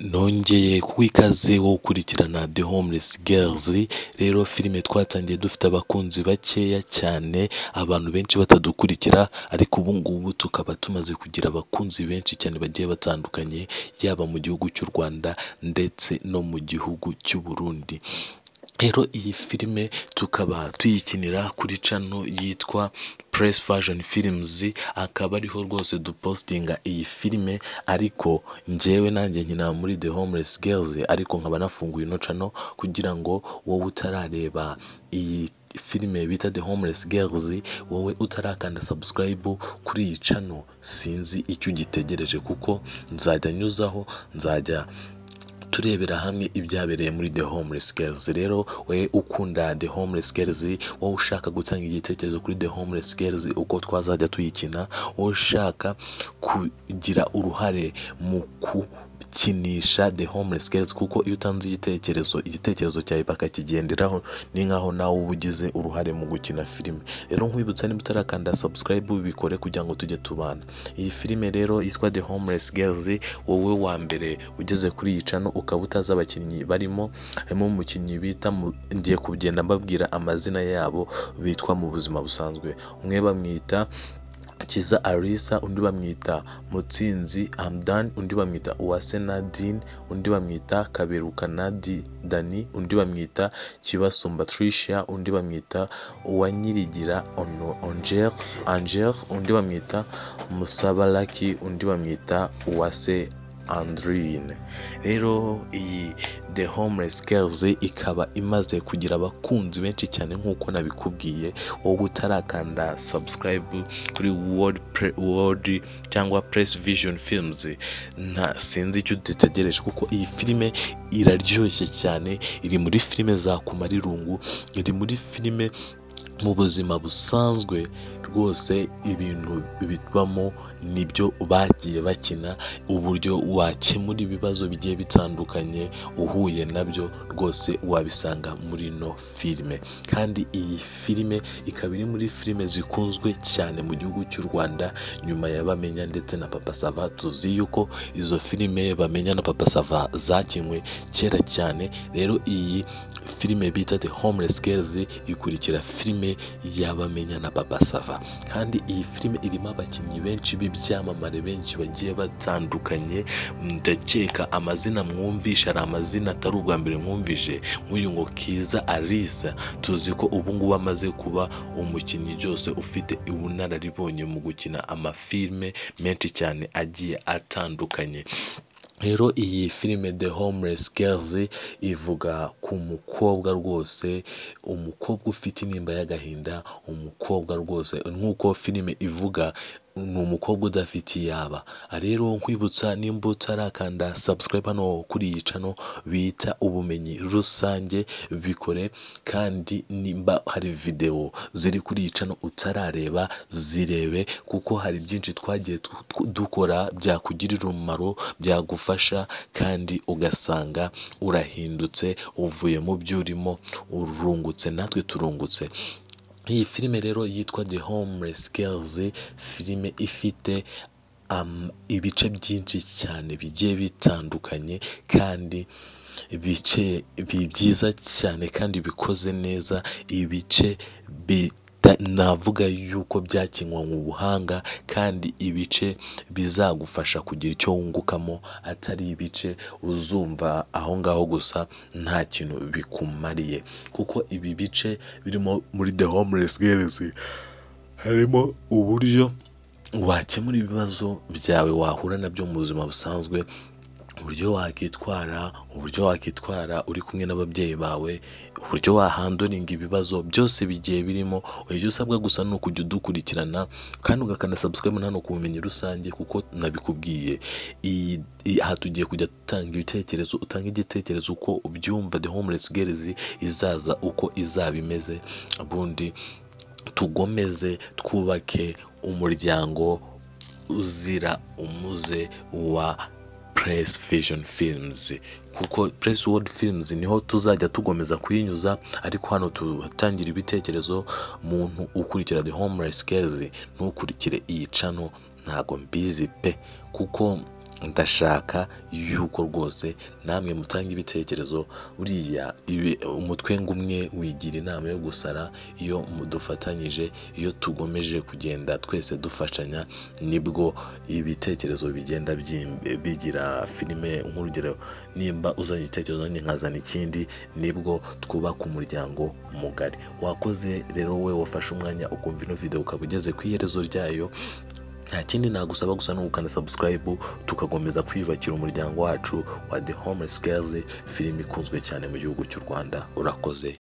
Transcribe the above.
Nongeye kuguha ikaze wo gukurikirana The Homeless Girls. Rero filime twatangiye dufite abakunzi bakeya cyane, abantu benshi batadukurikira, ariko ubu ngubu tukaba tumaze kugira abakunzi benshi cyane bagiye batandukanye, yaba mu gihugu cy'u Rwanda ndetse no mu gihugu cy'u Burundi. Rero iyi filime tukaba tuyikinira kuri channel yitwa Press Version Films, akaba ariho rwose dupostinga iyi filime, ariko njyewe nanjye nkina muri The Homeless Girls, ariko nkaba nafunguye ino channel kugira ngo wowe utarareba iyi filime bita The Homeless Girls, wowe utarakanda subscribe kuri iyi channel, sinzi icyo ugitegereje, kuko nzajya nyuzaho, nzajya turebera hamwe ibyabereye muri The Homeless Girls. Rero we ukunda The Homeless Girls, wowe ushaka gutanga igitekerezo kuri The Homeless Girls uko twazajya tuyikina, wowe ushaka kugira uruhare mu gukinisha The Homeless Girls, kuko iyo utanze igitekerezo, igitekerezo cyawe bakakigenderaho, ni nkaho nawe uba ugize uruhare mu gukina filime. Rero nkwibutsa, niba utarakanda subscribe, bikore kugira ngo tujye tubana. Iyi filime rero yitwa The Homeless Girls, wowe wa mbere ugeze kuri iyi channel ukaba utazi abakinnyi barimo, harimo umukinnyi bita, ngiye kugenda mbabwira amazina yabo bitwa mu buzima busanzwe. Umwe bamwita Kiza Alisa, undi bamwita Mutsinzi Hamdan, undi bamwita Uwase Nadine, undi bamwita Kaberuka Nadi Dani, undi bamwita Kibasumba Tricia, undi bamwita Uwanyirigira Angel Angel, undi bamwita Musaba Lucky, undi bamwita Uwase Andrine. Rero iyi The Homeless Girls ikaba imaze kugira abakunzi benshi cyane nk'uko nabikubwiye. Wowe utarakanda subscribe kuri World cyangwa Press Vision Films, nta sinzi icyo utegereje, kuko iyi filime iraryoshye cyane, iri muri filime zakumara irungu, iri muri filime mu buzima busanzwe rwose ibintu bibamo nibyo bagiye bakina, uburyo wakemura ibibazo bigiye bitandukanye uhuye nabyo rwose wabisanga muri ino filime. Kandi iyi filime ikaba iri muri filime zikunzwe cyane mu gihugu cy'u Rwanda nyuma ya Bamenya ndetse na Papa Sava. Tuzi yuko izo filime Bamenya na Papa Sava zakinwe kera cyane. Rero iyi filime bita The Homeless Girls ikurikira filime ya Bamenya na Papa Sava. Kandi iyi filime irimo abakinnyi benshi b'ibyamamare benshi bagiye batandukanye. Ndakeka amazina mwumvishe ari amazina atari ubwa mbere mwumvishe, nk'uyu ngo Kiza Alisa, tuzi ko ubu ngubu amaze kuba umukinnyi byose ufite ubunararibonye mu gukina amafilme menshi cyane agiye atandukanye. Rero iyi filime The Homeless Girls ivuga ku mukobwa rwose, umukobwa ufite intimba y'agahinda, umukobwa rwose nk'uko filime ivuga ni umukobwa udafite iyaba. Rero nkwibutsa, nimba utarakanda subscribe hano kuri iyi channel bita Ubumenyi Rusange, bikore. Kandi nimba hari video ziri kuri iyi channel utarareba, zirebe, kuko hari byinshi twagiye dukora byakugirira umumaro, byagufasha, kandi ugasanga urahindutse, uvuye mu byo urimo, urungutse, natwe turungutse. Iyi filime rero yitwa The Homeless Girls, filime ifite ibice byinshi cyane bigiye bitandukanye, kandi ibice byiza cyane kandi bikoze neza, ibice navuga yuko byakinwa mu buhanga, kandi ibice bizagufasha kugira icyo wungukamo, atari ibice uzumva aho ngaho gusa nta kintu bikumariye. Kuko ibi bice birimo muri The Homeless Girls harimo uburyo wakemura ibibazo byawe wahura nabyo mu buzima busanzwe, uburyo wakitwara uri kumwe n'ababyeyi bawe, uburyo wahandlinga ibibazo byose bigiye birimo. Icyo usabwa gusa ni ukujya udukurikirana kandi ugakanda subscribe hano ku Bumenyi Rusange, kuko nabikubwiye, aha tugiye kujya dutanga ibitekerezo, utanga igitekerezo uko ubyumva The Homeless Girls izaza uko izaba imeze, ubundi tugomeze twubake umuryango uzira umuze wa Press Vision Films, kuko Press World Films niho tuzajya tugomeza kuyinyuza, ariko hano tutangira ibitekerezo. Muntu ukurikira The Homeless Girls, ntukurikire iyi channel, ntago mbizi pe, kuko Ndashaka yuko rwose namwe mutanga ibitekerezo. Buriya umutwe ngumwe wigira inama yo gusara. Iyo dufatanyije, iyo tugomeje kugenda twese dufashanya, nibwo ibitekerezo bigenda bigira filime. Nk'urugero, nimba uzanye igitekerezo nanjye nkazana ikindi, nibwo twubaka umuryango mugari. Wakoze rero wowe wafashe umwanya ukumva ino video ukaba ugeze ku iherezo ryayo. Nta kindi nagusaba gusa ni ugukanda subscribe, tugakomeza kwiyubakira umuryango wacu wa The Homeless Girls, filime ikunzwe cyane mu gihugu cy'u Rwanda. Urakoze.